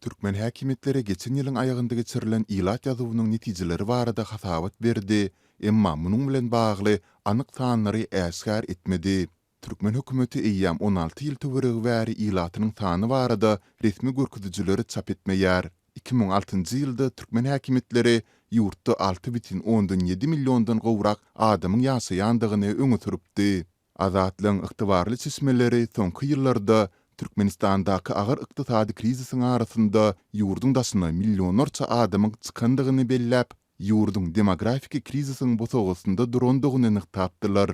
Türkmen häkimiýetleri geçen ýylyň aýagynda geçirilen ilat ýazuwynyň netijeleri barada hasabat berdi, emma munuň bilen bagly anyk sanlary äşgär etmedi. Türkmen hökümeti eýýäm 16 ýyl töweregi bäri ilatynyň sany barada resmi görkezijileri çap etmeýär. 2006-njy ýylda türkmen häkimiýetleri ýurtda 6,7 milliondan gowrak adamyň ýaşaýandygyny öňe sürüpdi. Azatlygyň ygtybarly çeşmeleri soňky ýyllarda Türkmenistandaky agyr ykdysady krizisiň arasynda ýurduň daşyna millionlarça adamyň çykandygyny belläp, ýurduň demografiki krizisiň bosagasynda durandygyny nygtapdylar.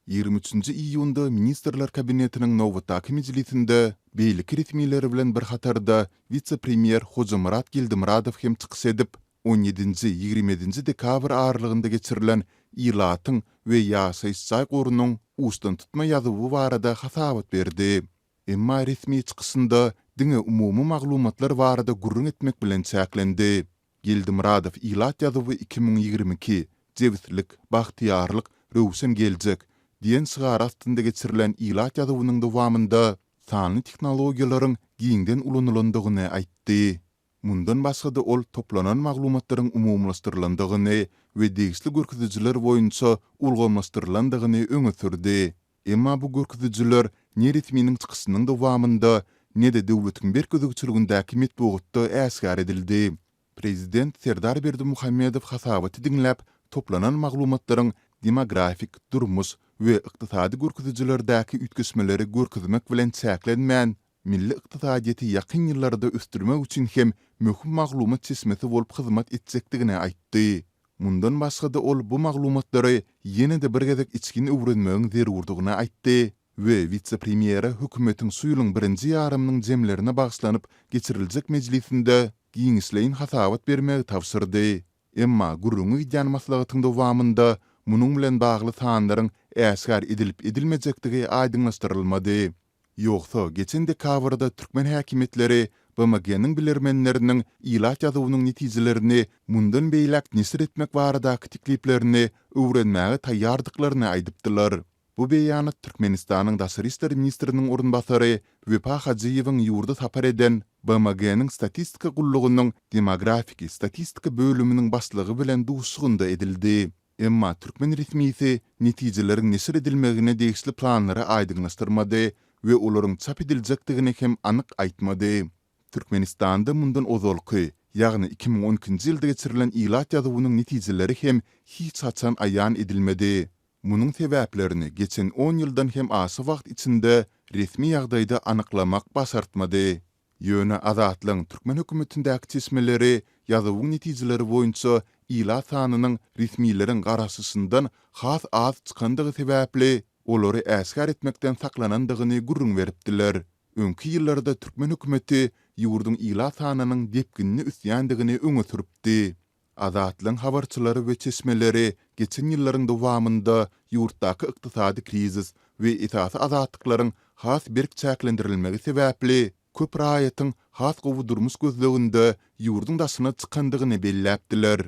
23-nji iýunda Ministrler Kabinetiniň nobatdaky mejlisinde beýleki resmiler bilen bir hatarda wise-premýer Hojamyrat Geldimyradow hem çykyş edip, On ýedinji, 27-nji dekabr aralygynda geçirilen ilatyň we ýaşaýyş jaý gorunyň uçdantutma ýazuwy barada hasabat berdi. Emma resmi çykyşynda diňe umumy maglumatlar barada gürrüň etmek bilen çäklendi. Geldimyradow ilat ýazuwy 2022, Jebislik, bagtyýarlyk, röwşen geljek diýen şygar astynda geçirilen ilat ýazuwynyň dowamynda sanly tehnologiýalaryň giňden ulanylandygyny aýtdy. Mundan başga-da ol toplanan maglumatlaryň umumylaşdyrylandygyny we degişli görkezijiler boýunça ulgamlaşdyrylandygyny öňe sürdi. Emma bu görkezijiler ne resminiň çykyşynyň dowamynda, ne-de döwletiň berk gözegçiligindäki metbugatda äşgär edildi. Prezident Serdar Berdimuhamedow hasabaty diňläp, toplanan maglumatlaryň demografik, durmuş we ykdysady görkezijilerdäki üýtgeşmeleri görkezmek bilen çäklenmän, milli ykdysadyýeti ýakyn ýyllarda ösdürmek üçin hem möhüm maglumat çeşmesi bolup hyzmat etjekdigini aýtdy. Mundan başga-da ol bu maglumatlary ýene-de bir gezek içgin öwrenmegiň zerurdygyny aýtdy we wise-premýere hökümetiň şu ýylyň birinji ýarymynyň jemlerine bagyşlanyp geçiriljek mejlisinde giňişleýin hasabat bermegi tabşyrdy. Emma gürrüňi gidýän maslahatyň dowamynda munuň bilen bagly sanlaryň äşgär edilip-edilmejekdigi aýdyňlaşdyrylmady. Ýogsa, geçen dekabrda türkmen häkimiýetleri BMG-niň bilermenleriniň ilat ýazuwynyň netijelerini mundan beýläk neşir etmek baradaky tekliplerini öwrenmäge taýýardyklaryny aýdypdylar. Bu beýanat Türkmenistanyň daşary işler ministriniň orunbasary Wepa Hajyýewiň ýurda sapar eden BMG-niň Statistika gullugynyň Demografiki statistika bölüminiň başlygy bilen duşuşygynda edildi. Emma türkmen resmisi netijeleriň neşir edilmegine degişli planlary aýdyňlaşdyrmady we olaryň çap ediljekdigini hem anyk aýtmady. Türkmenistanda mundan ozalky, ýagny 2012-nji ýylda geçirilen ilat ýazuwynyň netijeleri hem hiç haçan aýan edilmedi. Munuň sebäplerini geçen on ýyldan hem aşa wagt içinde resmi ýagdaýda anyklamak başartmady. Ýöne Azatlygyň türkmen hökümetindäki çeşmeleri ýazuwyň netijeleri boýunça ilat sanynyň resmileriň garaşyşyndan has az çykandygy sebäpli, olary äşgär etmekden saklanandygyny gürrüň beripdiler. Öňki ýyllarda türkmen hökümeti ýurduň ilat sanynyň depginli ösýändigini öňe sürüpdi. Azatlygyň habarçylary we çeşmeleri geçen ýyllaryň dowamynda ýurtdaky ykdysady krizis we esasy azatlyklaryň has berk çäklendirilmegi sebäpli köp raýatyň has gowy durmuş gözleginde ýurduň daşyna çykandygyny belläpdiler.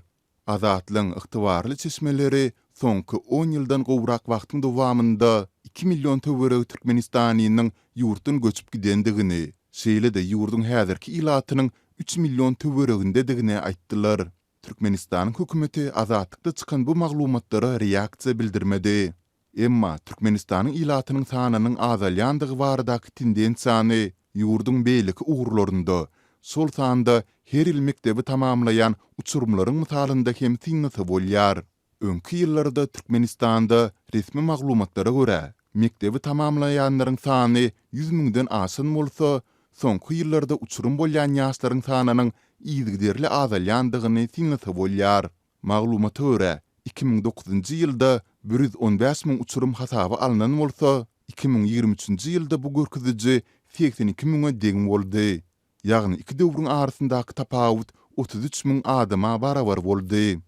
Azatlygyň ygtybarly çeşmeleri soňky on ýyldan gowrak wagtyň dowamynda iki million töweregi türkmenistanlynyň ýurtdan göçüp gidendigini, şeýle-de ýurduň häzirki ilatynyň üç million töweregindedigini aýtdylar. Türkmenistanyň hökümeti Azatlykda çykan bu maglumatlara reaksiýa bildirmedi. Emma Türkmenistanyň ilatynyň sanynyň azalýandygy baradaky tendensiýany ýurduň beýleki ugurlarynda, şol sanda her ýyl mekdebi tamamlaýan uçurymlaryň mysalynda hem synlasa bolýar. Öňki ýyllarda Türkmenistanda, resmi maglumatlara görä, mekdebi tamamlaýanlaryň sany 100 müňden aşan bolsa, soňky ýyllarda uçurym bolýan ýaşlaryň sanynyň yzygiderli azalýandygyny synlasa bolýar. Maglumata görä, 2009-njy ýylda 115 müň uçurym hasaba alnan bolsa, 2023-nji ýylda bu görkeziji 82 müňe deň boldy. Ýagny iki döwrüň arasyndaky tapawut 33 müň adama barabar boldy.